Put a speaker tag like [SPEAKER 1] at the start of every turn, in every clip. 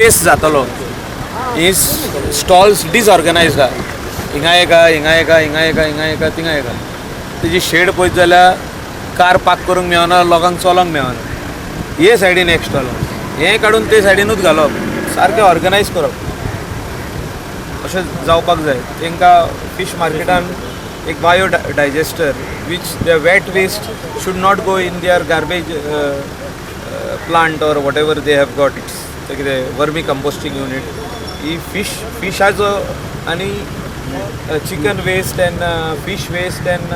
[SPEAKER 1] Space जातलो. ही stalls डिसऑर्गनायज आहा, हिंगा एका, हिंगा एका, हिंगा एका, हिंगा एका, थिंगा एका. तेजी शेड पळयत जाल्यार कार पार्क करूंक मेळना, लोकांक चलोंक मेळना. हे सायडीन एक स्टॉल, हें काडून ते सायडीनूच घालप, सारकें ऑर्गनायज करप, अशें जावपाक जाय. तांकां फिश मार्केटान एक bio digester, which the wet waste should not go in their garbage plant or whatever they have got, it's ते कितें वर्मी कंपोस्टिंग युनीट. ही फिश फिशाचो आनी chicken waste and fish waste and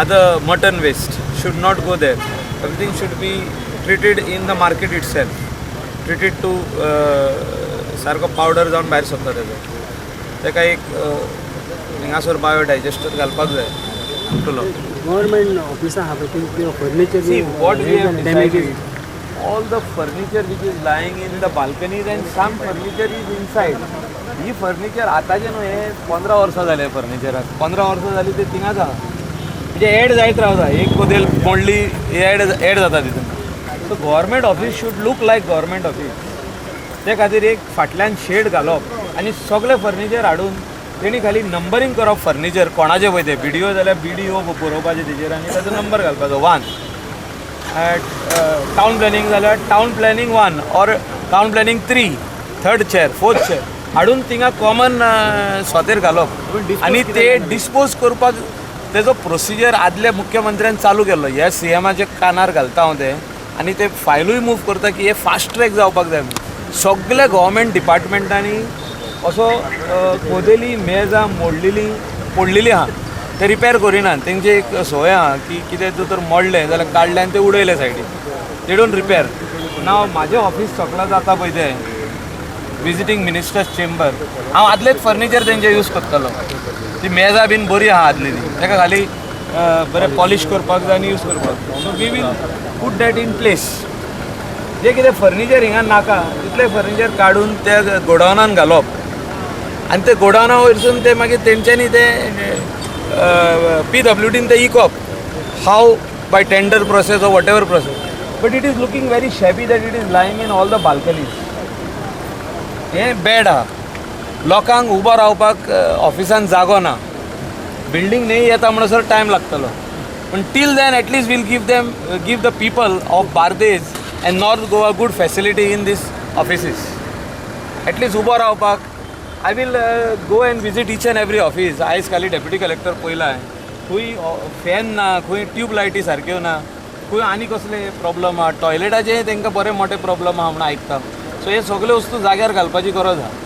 [SPEAKER 1] other mutton waste should not go there. Everything should be treated in the market itself, treated to सारको powder जावन भायर सरता तेजो. ताका एक हिंगासर बायो डायजेस्टर घालपाक जाय तुलो.
[SPEAKER 2] गव्हर्मेंट ऑफिसां आहा पळय, ते furniture
[SPEAKER 1] See, what we have
[SPEAKER 2] damages.
[SPEAKER 1] decided, all the furniture which is lying in the balconies and some furniture is inside. He furniture आतांचें न्हू, हे 15 वर्सां जाले फर्निचराक. 15 वर्सां जाली ते थिंगाच आहा. म्हणजे एड जायत रावता, एक कोदेल मोडली, एड एड जाता तितून. So government office should look like government office. ते खातीर एक फाटल्यान शेड घालप आनी सगळें फर्निचर हाडून तेणी खाली नंबरींग करप. फर्निचर कोणाचें पळय तें बीडीओ जाल्यार बीडीओ बरोवपाचें तेजेर आनी ताजो नंबर घालपाचो 1. टावन प्लॅनिंग जाल्यार town planning 1 or town planning 3, third chair, fourth chair हाडून थिंगा कॉमन सोतेर घालप आनी ते डिस्पोज करपाक तेजो प्रोसिजर आदल्या मुख्यमंत्र्यान चालू केल्लो. ह्या सीएमाच्या कानार घालता हांव तें आनी ते फायलूय मूव करता की हे फास्ट ट्रॅक जावपाक जाय म्हणून. सगल्या गव्हर्मेंट डिपार्टमेंटांनी असो कोदेली, मेजां मोडलेली पडलेली आहा, ते रिपेर करिना. तेंची एक संवय आहा की कितें जर मोडलें जाल्यार काडलें आनी ते उडयलें सायडीन. They don't repair. नाव म्हाजें ऑफीस सकला जाता पळय तें विजिटींग मिनिस्टर्स चेंबर, हांव आदलेच फर्निचर तेंचे यूज करतालो. ती मेजां बीन बरी आहा आदली ती, ताका खाली बरें पॉलिश करपाक जाय आनी यूज करपाक. So we will put that in place. जे कितें फर्निचर हिंगा नाका तितलें फर्निचर काडून त्या गोडावनान घालप आनी ते गोडावना वयरसून ते मागीर तेंच्यांनी ते पीडब्ल्यूडीन ते इकप, how by tender process or whatever process. But it is looking very shabby that it is lying in all the balconies. हें बॅड आहा. लोकांक उबो रावपाक ऑफिसान जागो ना. बिल्डींग न्ही येता म्हणसर टायम लागतलो, पूण till then at least we'll give the people of Bardez and North Goa good facility in this offices. At least उबो रावपाक. I will go and visit each and every office. आयज खाली deputy collector पयला हांवें, खंय fan ना, खंय tube लायटी सारक्यो ना, खंय आनी कसले प्रॉब्लम आहा. टॉयलेटाचे तांकां बरे मोठे प्रॉब्लम आहा म्हणून आयकता. सो हे सगळे वस्तू जाग्यार घालपाची गरज आहा.